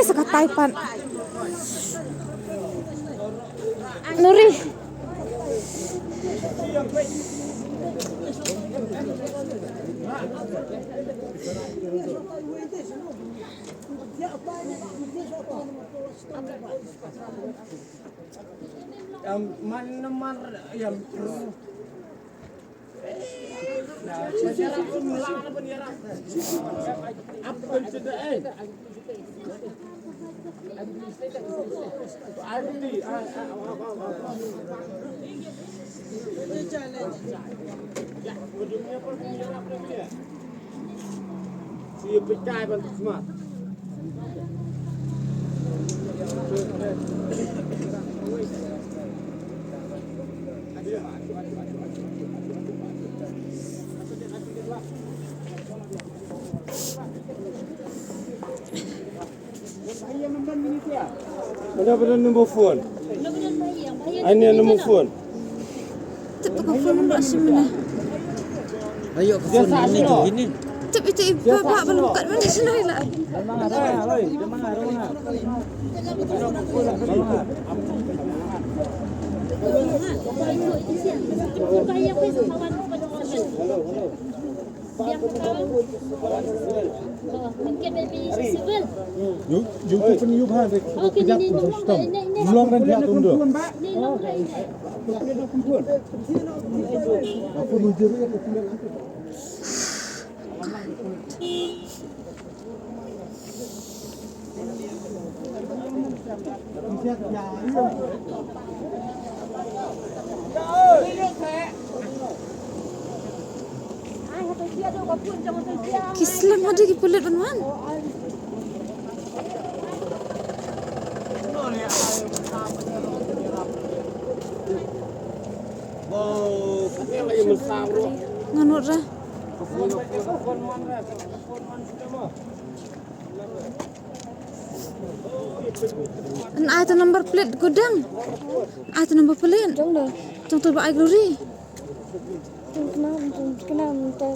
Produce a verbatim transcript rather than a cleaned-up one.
Sa ka tai pat. Nuri. Em, man, man, em, Mana, mana number phone? Ani number phone. Tip ka phone ba sim na. Ayo ka phone ni tu ini. Tip itu iba ba ba lengkat mana sini la. Yu, yu tu pun yu bha de. Kejap tu sa sitom. Long ran dia tu ndo. Aku nujur ya. Ki slem hadi ki pulit ban wan. Ngan nud ra. An ai ta number plate ko dang. Ai ta number plate. Jong da. Jong ta ba ai Glory. Jong kena, jong kena, jong ta.